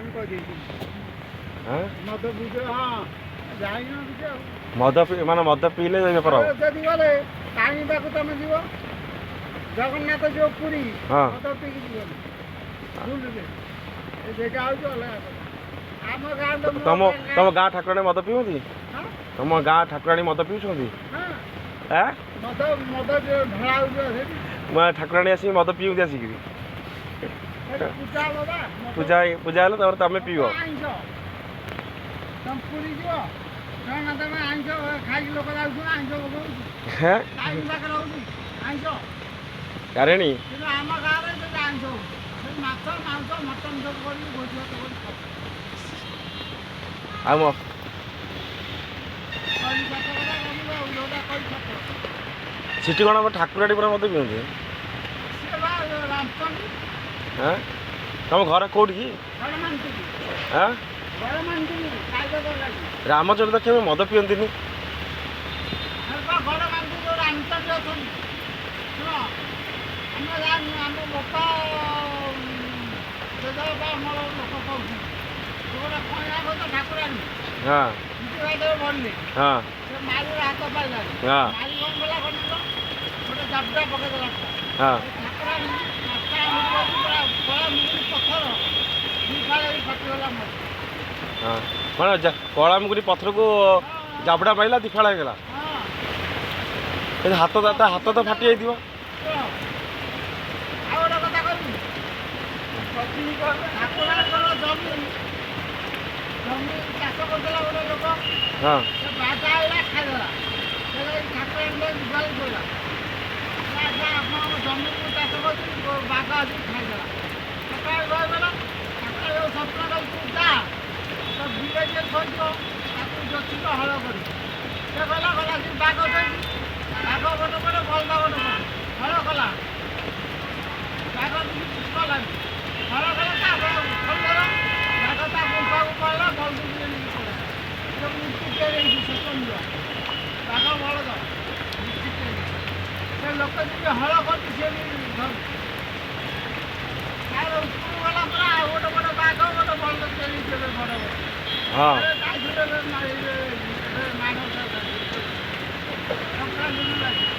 ଆମେ କହିଦେଇଛୁ। ହଁ। ମଦ ପିଇବେ, ହଁ, ଯାଇନ କିଛି ଆଉ। ମଦ ପିଇ ମାନେ ମଦ ପିଇଲେ ବେପାର ହବ। ଯଦି ଗଲେ ତାରିଣୀ ପାଖକୁ ତମେ ଯିବ, ଜଗନ୍ନାଥ ଯିବ ପୁରୀ, ମଦ ପିଇକି ଯିବନି ଭୁଲରେ। ସେଇଟା ହଉଛି ଅଲଗା କଥା। ଆମ ଗାଁ ତ ତମ ତମ ଗାଁ ଠାକୁରାଣୀ ମଦ ପିଉନ୍ତି? ହଁ। ତମ ଗାଁ ଠାକୁରାଣୀ ମଦ ପିଉଛନ୍ତି? ହଁ। ଆଁ? ମଦ ଢଳା ହଉଛି ସେଠି। ମା ଠାକୁରାଣୀ ଆସିକି ମଦ ପିଉନ୍ତି ଆସିକିରି? ସେଠି ପୂଜା ହବ ବା ମଦ। ପୂଜା ହେଲେ ତାପରେ ତମେ ପିଇବ? ଆଇଁଷ, ତମେ ପୁରୀ ଯିବ ଜଗନ୍ନାଥ, ଆଇଁଷ ଖାଇକି ଲୋକ ଯାଉଛନ୍ତି, ଆଇଁଷ ପକଉଛି। ହେଁ? ତାରିଣୀ ପାଖରେ ହଉଛି ଆଇଁଷ। ତାରିଣୀ। କିନ୍ତୁ ଆମ ଗାଁରେ ସେଠି ଆଇଁଷ ହଉଛି, ସେଠି ମାଛ, ମାଂସ, ମଟନ ସବୁ କରିକି ଭୋଜି ଭାତ କରି ଖାଉଛନ୍ତି। ଆଉ କହିଲି ସତ କଥା ତମକୁ, ଆଉ ଯୋଉଟା କହିଲି ସତ କଥା। ସେଠି କ'ଣ ଠାକୁରାଣୀ ପୁରା ମଦ ପିଅନ୍ତି? ସିଏ ବା ରାମଚଣ୍ଡୀ। ହାଁ, ତମ ଘର କୋଉଠି କି? ଗଡ଼ମାନତିକି। ହାଁ? ଗଡ଼ମାନତିକି ସାଇବାବା ଲାଗି। ରାମଚଣ୍ଡୀ ତ କେବେ ମଦ ପିଅନ୍ତିନି। ବା ଗଡ଼ମାନତି ଯୋଉ ରାମଚଣ୍ଡୀ ଅଛନ୍ତି। ଶୁଣ, ଆମେ ଜାଣିନୁ, ଆମ ବାପା ଜେଜେବାପା ଆମର ଲୋକ କହୁଛନ୍ତି, ଗୋଟେ କଇଁଆ ଗଛ ଠାକୁରାଣୀ ଭାଇଦେବେ ବଢ଼ିଲେ, ସେ ମାରିର ହାତ ପାଇଲାନି। ମାରି କ'ଣ କଲା କଣ ଗୋଟେ ଜାବଡ଼ା ପକେଇଦେଲା। ଠାକୁରାଣୀ ପାଞ୍ଚଟା ଆଙ୍ଗୁଠି ପୁରା କଳା ମୁଗୁଡ଼ି ପଥର ଦି ଫାଳ ହେଇ ଫାଟିଗଲା ମୋର। ହଁ, ମାନେ କଳା ମୁଗୁଡ଼ି ପଥରକୁ ଜାବଡ଼ା ମାଇଲା, ଦି ଫାଳ ହେଇଗଲା? ହଁ। କିନ୍ତୁ ହାତ ତା ହାତ ତ ଫାଟି ଯାଇଥିବ। ଶୁଣ, ଆଉ ଗୋଟେ କଥା କହିବି। ଠାକୁରାଣୀଙ୍କର ଜମି ଚାଷ କରୁଥିଲା ଗୋଟେ ଲୋକ। ସେ ବାଘ ଆଇଲା, ଖାଇଦେଲା। ସେ ଯାଇକି ଠାକୁରାଣୀ ଗାଳି ପଡ଼ିଲା, ଆଜ୍ଞା, ଆପଣଙ୍କ ଜମିକୁ ଚାଷ କରୁଛି, ବାଘ ଆସିକି ଖାଇଦେଲା। ଠାକୁରାଣୀ କହିଗଲା, ଠାକୁରାଣୀ ସ୍ୱପ୍ନ କଲି, ତୁ ଯା, ତ ବିଲ ଯିଏ ଥୋଇଥିବ ତାକୁ ଯୋଚିକି ହଳ କରିବୁ। ସେ ଗଲା, ଗଲା ସେ ବାଘ ଥୋଇଛି, ବାଘ ଗୋଟେ ପଟେ, ବଳଦ ଗୋଟେ ପଟେ। ହଳ କଲା, ବାଘ କିଛି କଲାନି। ହଳ କଲା, ତା ଖୋଲିଦେଲା, ବାଘ ତା ଗୁମ୍ଫାକୁ ପଳେଇଲା, ବଳଦକୁ ନେଇକି ପଳେଇଲା। ସେ ମୂର୍ତ୍ତି ତିଆରି ହେଇଛି ସ୍ୱତନ୍ତ୍ର, ବାଘ ବଳଦ ମୂର୍ତ୍ତି ତିଆରି ହେଇଛି। ସେ ଲୋକ ଯଦି ହଳ କରୁଛି, ସିଏ ବି ଧରୁଛି। ତାର ଉପରକୁ ଗଲା ପରେ ଆଉ ଗୋଟେ ବଡ଼ ବାଘ, ଗୋଟେ ବଳଦ ତିଆରି ହେଇଛି ଏବେ ବଡ଼ ବଡ଼। ଯାଇଥିଲେ ଏବେ ମାନବ ସଂକ୍ରାନ୍ତି ଦିନ ଯାଇଥିଲେ।